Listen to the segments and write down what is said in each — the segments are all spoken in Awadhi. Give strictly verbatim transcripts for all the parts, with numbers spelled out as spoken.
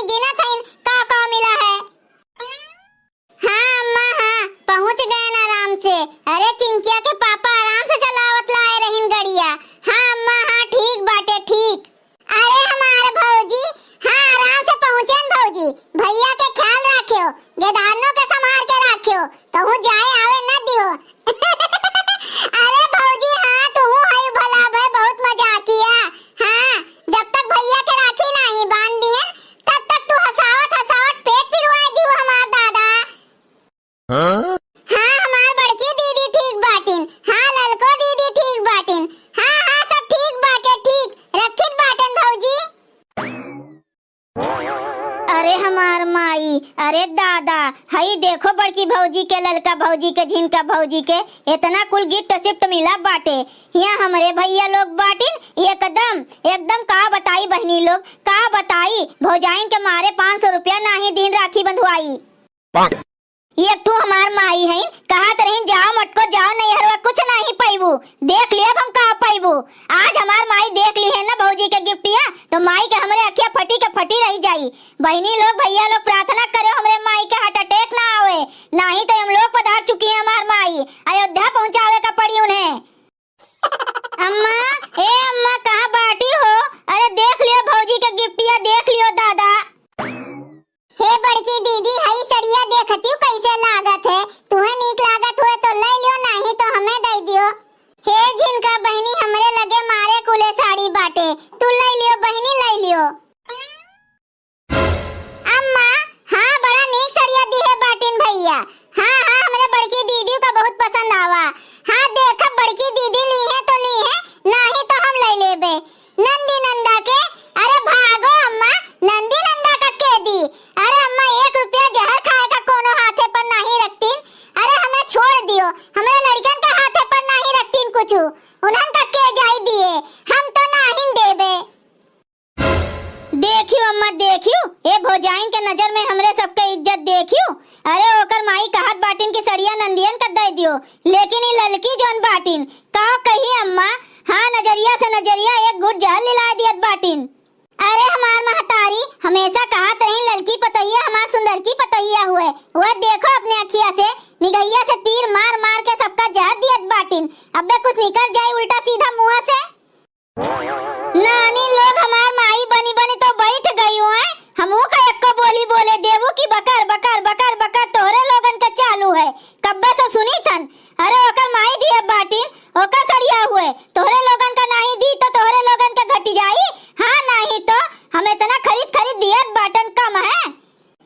गिनत हइन का का मिला है। हाँ अम्मा, हाँ, पहुँच गएन आराम से। अरे, चिंकिया के पापा आराम से चलावत लाए रहिन गड़िया। हाँ अम्मा, हाँ, ठीक बाटे, ठीक। अरे, हमार भौजी, हाँ, आराम से पहुँचेन भौजी। भइया के ख्याल राख्यो, गेदहनो के संभार के राख्यो, कहूँ जाए आवे न दिहो। अरे भौजी, हाँ, तुहू हई भला भय, बहुत मजाकिया। हाँ, जब तक भइया के राखी नाहीं बांध दिहन, तब तक तू हँसावत हँसावत पेट पिरवाए दिहू हमार दादा। हाँ? हाँ, हमार बड़की दीदी ठीक बाटिन। हाँ, ललको दीदी ठीक बाटिन। हाँ, हाँ, सब ठीक बाटे, ठीक। रखित बाटेन भौजी। अरे हमार माई, अरे दादा, हई देखो बड़की भौजी के, ललका भौजी के, झिनका भौजी के, एतना कुल gift सिफ्ट मिला बाटे। हियाँ हमरे भइया लोग बाटिन, एकदम, एकदम का बताई बहिनी लोग, का बताई, भौजाइन के मारे पाँच सौ रुपया नाहीं दीन राखी बंधवाई। एक ठू हमार माई हईन, कहत रहिन, "जाओ मटको, जाओ नैहरवा, कुछ नाहीं पइबू।" देख लियब हम का पइबू। आज हमार माई देख लिहेन ना भौजी के गिफ्टिया, तो माई के हमरे अखिया फटी के फटी रहि जाई। बहिनी लोग, भइया लोग, प्रार्थना करेउ हमरे माई के heart attack ना आवे, नाहीं तो यमलोक पधार चुकी है हमार माई, अयोध्या पहुँचावे का पड़ी उन्हें। अम्मा, ए अम्मा, कहाँ बाटी हो? अरे देख लियो भौजी के गिफ्टिया, देख लियो दादा। हे बड़की दीदी, हई सड़िया देखतिउ कइसे लागत है? तुहें नीक लागत होए तो लइ लियो, नाहीं तो हमें दइ दियो। हे झिनका बहिनी, हमरे लगे मारे कुले साड़ी बाटे, तू लइ लियो बहिनी, लइ लियो। अम्मा, हाँ, बड़ा नीक सड़िया दिहे बाटिन भइया। हाँ, हाँ, हमरे बड़की दीदी का बहुत पसंद आवा। हाँ, देखब बड़की दीदी लीहे तो लीहे, नाहीं तो हम लइ लेबे। नंदी नंदा के, अरे भागो अम्मा, नंदी नंदा का के दी? अरे अम्मा, एक रुपया जहर खाए का कोनो हाथे पर नाहीं रखतीन। अरे हमें छोड़ दियो, हमरे लड़िकन के हाथे पर नाहीं रखतीन कुछु, उन्हन का के जाई दिए, हम तो नाहीं देबे। देखियो अम्मा, देखियो, ए भौजाइन के नजर में हमरे सबके इज्जत देखियो। अरे ओकर माई कहत बाटिन कि सड़िया नंदियन का दइ दियो, लेकिन ई ललकी जौन बाटिन, का कही अम्मा, हाँ, नजरिया से नजरिया एक घूँट जहर लिलाए दियत बाटिन। अरे हमार महतारी हमेशा कहत रही, ललकी पतोहिया हमार सुंदरकी पतोहिया हुए, वह देखो अपने अखिया से निगहिया से तीर मार मार के सबका जहर दियत बाटिन। अबे कुछ निकर जाई उल्टा सीधा मुँह से। नानी लोग हमार माई बनी बनी तो बैठ गई हुए, हमहू का एक्को बोली बोले देबू कि बकर बकर बकर बकर तोहरे लोगन के चालू है, कब्बे से सुनी थन। अरे ओकर माई दिए बाटिन, ओकर सड़िया हुए, तोहरे लोगन का नाहीं दी तो तोहरे लोगन के घटी जाई। हाँ, नाहीं तो हम एतना खरीद खरीद दियत बाटन, कम है।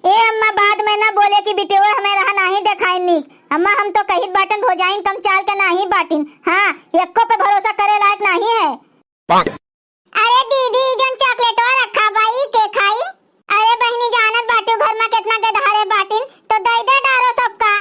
ए अम्मा, बाद में ना बोले कि बिटियो हमें रहा नाहीं देखाइन नीक। अम्मा, हम तो कहित बाटन भौजाइन कम चाल के नाहीं बाटिन। हाँ, एक्को पे भरोसा करे लायक नाहीं है। अरे दीदी, ई जौन चॉकलेटवा रखा बा, ई के खाई? अरे बहिनी, जानत बाटू घर में केतना गदहारे बाटिन, तो दइ दे डारो सबका।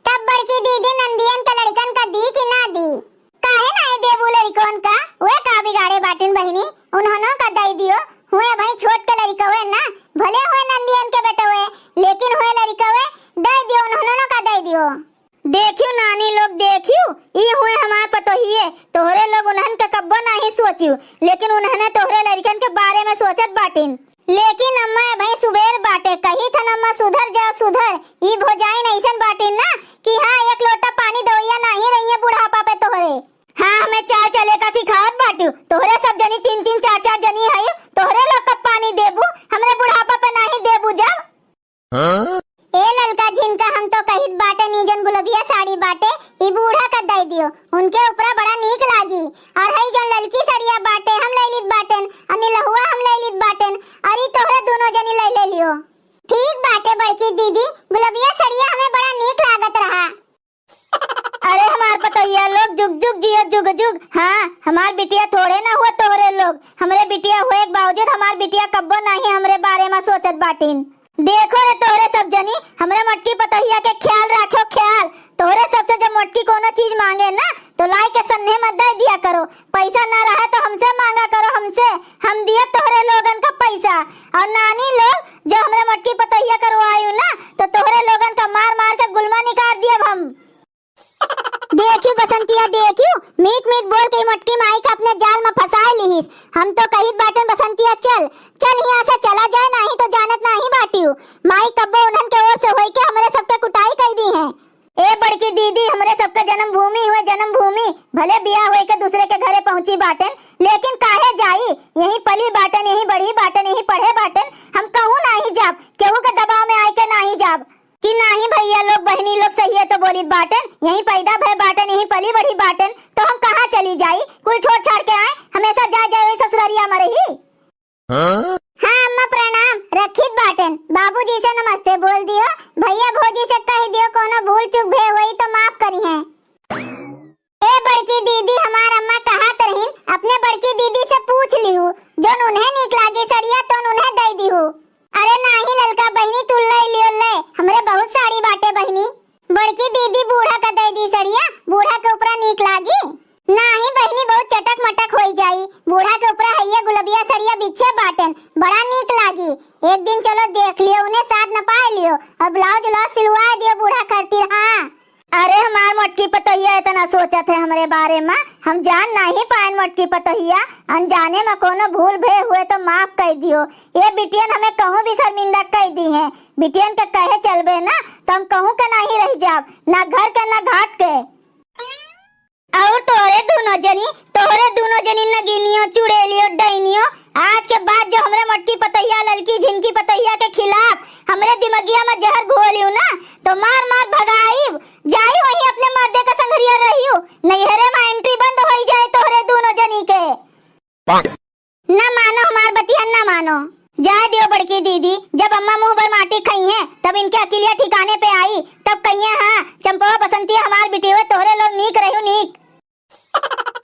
तब बड़की दीदी नंदियन के लड़िकन का दी कि ना दी? काहे नाहीं देबू लड़िकन का? वे का बिगाड़े बाटिन बहिनी, उन्हनों का दइ दियो। हुए भाई छोट के लड़िकवे ना, भले हुए नंदियन के बेटवे, लेकिन हुए लड़िकवे दइ दियो, उन्हनों का दइ दियो। देखियो नानी लोग, देखियो, ई हुए हमार पतोहिए, तोहरे लोग उन्हन के कब्बो नाहीं सोचियो, लेकिन उन्हने तोहरे लड़िकन के बारे में सोचत बाटिन। लेकिन अम्मा, अबहीं सुबेर बाटे, कही थन अम्मा, सुधर जा, सुधर। ई भौजाइन अइसन बाटिन ना कि हाँ, एक लोटा पानी देवइया नाहीं रहिए बुढ़ापा पे तोहरे। हाँ, हमें चाल चले का सिखावत बाटियो। तोहरे सब जनी तीन तीन चार चार जनी हई, तोहरे लोग कब पानी देबू, हमरे बुढ़ापा पे नाहीं देबू जब। हाँ? ए ललका झिनका, हम तो कहित बाटे, ई जौन गुलबिया साड़ी बाटे, ई बूढ़ा का दइ दियो, उनके ऊपरा बड़ा नीक लागी। और हई जौन ललकी सड़िया बाटे, हम लइ लीत बाटेन, और निलहुआ हम लइ लीत बाटेन, और ई तोहरे दुनो जनी लइ ले लियो। ठीक बाटे बड़की दीदी, गुलबिया सड़िया हमें बड़ा नीक लागत रहा। अरे हमार पतोहिया लोग, जुग जुग जियो, जुग जुग। हाँ, हमार बिटिया थोड़े ना हुआ तोहरे लोग, हमरे बिटिया हुए के बावजूद हमार बिटिया कब्बो नाहीं हमरे बारे में सोचत बाटिन। देखो रे तोहरे सब जनी, हमरे मोटकी पतोहिया के ख्याल राखो, ख्याल। तोहरे सबसे जब मोटकी कोनो चीज माँगे ना, तो लाइ के सन्ने में दइ दिया करो। पैसा ना रहे तो हमसे माँगा करो, हमसे, हम दियब तोहरे लोगन का पैसा। और नानी लोग, जब हमरे मोटकी पतोहिया का रोआयु ना, तो तोहरे लोगन का मार मार के गुलमा निकाल दियब हम। देखियो बसंतिया, देखियो, मीठ मीठ बोल के मोटकी माई का अपने जाल में फँसाए लिहिस। हम तो कहित बाटन बसंतिया, चल, चल हियाँ से चला जाए, नाहीं तो जानत नाहीं माई कब्बो उन्हन के ओर से होई के हमरे सबके कुटाई कई दी हैं। ए बड़की दीदी, हमरे सबके जन्मभूमि हुए जन्मभूमि, भले बियाह होई के दूसरे के घरे पहुँची बाटेन, लेकिन काहे जाई? यहीं पली बाटेन, यहीं बढ़ी बाटेन, यहीं पढ़े बाटेन, हम कहूँ नाहीं जाब, केहू के दबाव में आए के नाहीं जाब। कि नाहीं भइया लोग, बहिनी लोग सहिए तो बोलित बाटेन, यहीं पैदा भय बाटेन, यहीं पली बढ़ी बाटेन, तो हम कहाँ चली जाई? कुल छोड़ छाड़ के आए, हमेशा जाए जाए वही ससुररिया में रही। हाँ? हाँ अम्मा प्रणाम, रखित बाटेन, बाबूजी से नमस्ते बोल दियो, भइया भौजी से कहि दियो कोनो भूल चूक भे होई तो माफ करिहें। ए बड़की दीदी, हमार अम्मा कहत रहिन, अपने बड़की दीदी से पूछ लिहू, जौन उन्हें नीक लागी सड़िया तौन उन्हें दइ दिहू। अरे नाहीं ललका बहिनी, तू लइ लियो ले, हमरे बहुत साड़ी बाटे बहिनी। बड़की दीदी बूढ़ा का दइ दी सड़िया, बूढ़ा के ऊपरा नीक लागी। नाहीं बहिनी, बहुत चटक मटक होई जाई, बूढ़ा के ऊपरा हइये गुलबिया सड़िया बिच्छे बाटेन, बड़ा नीक लागी। एक दिन चलो देख लियो, उन्हें साथ न पाए लियो और ब्लाउज उलाउज सिलवा दियो बूढ़ा खातिर। हाँ। अरे हमार मोटकी पतोहिया इतना सोचत है हमरे बारे में, हम जान नाहीं पाएन मोटकी पतोहिया, अनजाने में कोनो भूल भे हुए तो माफ कइ दियो। ये बिटियन हमें कहूँ भी शर्मिंदा कइ दी हैं, बिटियन के कहे चलबे ना तो हम कहूँ के नाहीं रह जाब, ना घर के ना घाट के। और तोहरे दूनो जनी, तोहरे दूनो जनी नगिनियो, चुड़ैलियो, डैनियो, आज के बाद जो हमरे मोटकी पतोहिया, ललकी झिनकी पतोहिया के खिलाफ हमरे दिमगिया में जहर घोलियो ना, तो मार मार भगाइब, जाई वहीं अपने मर्दे के संघरिया रहियो, नैहरे में entry बंद होई जाए तोहरे दूनो जनी के। न मानो हमार बतिया, न मानो। जाए दियो बड़की दीदी, जब अम्मा मुँह भर माटी खइहें, तब इनके अकिलिया ठिकाने पे आई, तब कहिए, "हाँ, चंपवा बसंतिया हमार बिटियो, तोहरे लोग नीक रह्यू नीक।"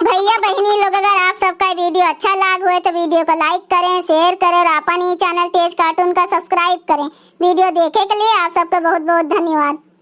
भइया बहिनी लोग, अगर आप सबका video अच्छा लाग हुए तो video को like करें, share करें और अपन ई channel तेज cartoon का subscribe करें। Video देखे के लिए आप सबका बहुत बहुत धन्यवाद।